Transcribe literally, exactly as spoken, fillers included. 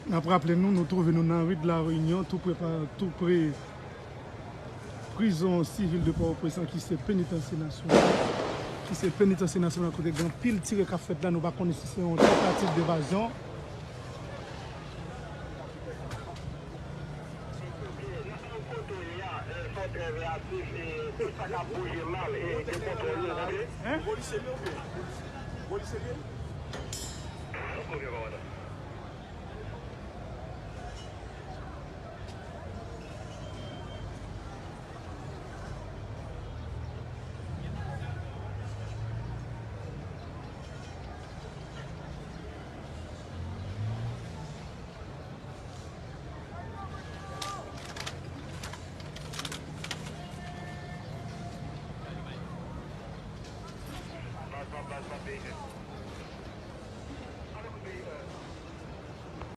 N ap raple nou, nou twouve nou nan ri de la Reyinyon, tou pre, tou pre prizon sivil de Pòtoprens lan, ki se penitansye nasyonal, ki se penitansye nasyonal kote gen anpil tire k ap fèt la, nou pa konnen si se yon tantativ devazyon. Hein?